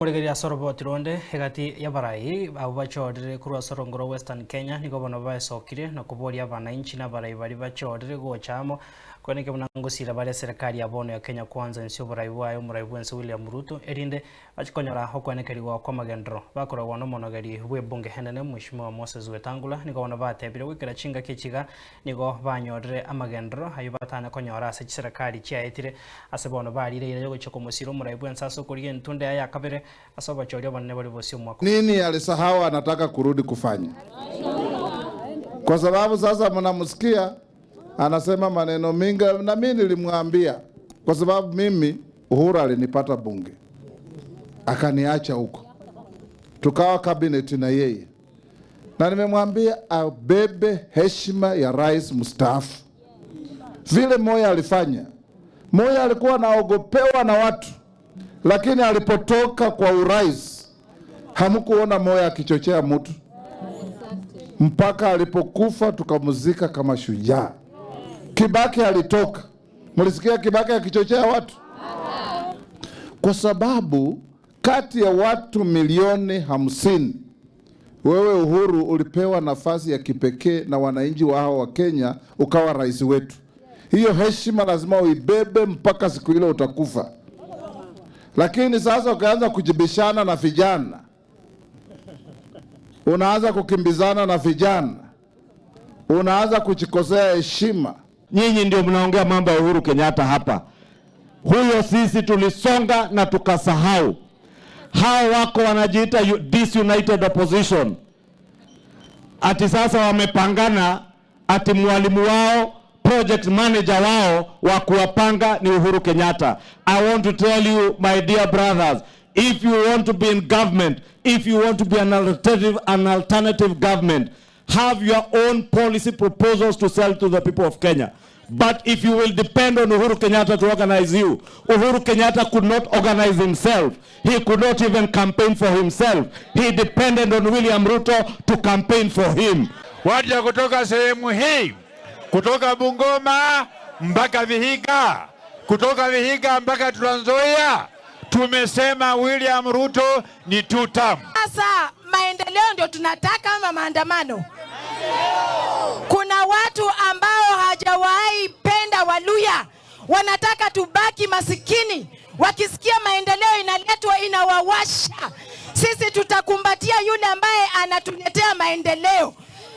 Morigeria ase ronde egati y'abarai abo bachorire korwa ase orongoro Western Kenya nigo bono baesokire na koboria abananchi na abarai baria bachorire gocha amo kweneke buna ngosira bare serikali ya bono ya Kenya Kwanza ense oborai bwaye omorai bwense William Ruto erinde bachikonyora okwenekerigwa kwa magendero bakoragwa na omonogeri bwa ebunge enene Mheshimiwa Moses Wetangula nigo bono batebire gwikera chingaki echiga nigo banyorire amagendero ayo batanya konyora ase chiserikali chiaetire ase bono barire ire yogochia komosira omorai bwense ase okoria entunde yaye ya kabere ase obachori obonene bari bosi omwaka. Nini alisahau anataka kurudi kufanya? Kwa sababu sasa mnamsikia anasema maneno mingi, na mimi nilimwambia, kwa sababu mimi Uhuru alinipata bunge akaniacha huko, tukawa cabinet na yeye, na nimemwambia abebe heshima ya rais mstaafu vile Moi alifanya. Moi alikuwa anaogopewa na watu, lakini alipotoka kwa urais hamkuona Moi akichochea mtu mpaka alipokufa tukamzika kama shujaa. Kibaki alitoka, mlisikia Kibaki akichochea watu? Kwa sababu kati ya watu milioni 50, wewe Uhuru ulipewa nafasi ya kipekee na wananchi wa hawa wa Kenya, ukawa rais wetu. Hiyo heshima lazima uibebe mpaka siku ile utakufa. Lakini sasa ukaanza kujibishana na vijana, unaanza kukimbizana na vijana, unaanza kujikosea heshima. Nyinyi ndio mnaongea mambo ya Uhuru Kenyatta hapa. Huyo sisi tulisonga na tukasahau. Hao wako wanajiita disunited opposition. Ati sasa wamepangana, ati mwalimu wao, project manager wao wa kuwapanga ni Uhuru Kenyatta. I want to tell you, my dear brothers, if you want to be in government, if you want to be an alternative government, have your own policy proposals to sell to the people of Kenya. But if you will depend on Uhuru Kenyatta to organize you, Uhuru Kenyatta could not organize himself. He could not even campaign for himself. He depended on William Ruto to campaign for him. Watu ya kutoka sehemu hii, kutoka Bungoma mpaka Vihiga, kutoka Vihiga mpaka Trans Nzoia, tumesema William Ruto ni two term. Sasa maendeleo ndio tunataka ama maandamano? Kuna watu ambao hawajawahi penda Waluhya, wanataka tubaki masikini. Wakisikia maendeleo inaletwa inawawasha. Sisi tutakumbatia yule ambaye anatuletea maendeleo,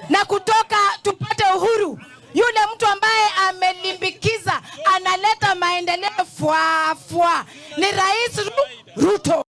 na kutoka tupate uhuru, yule mtu ambaye amelimbikiza analeta maendeleo fwa fwa ni Rais Ruto.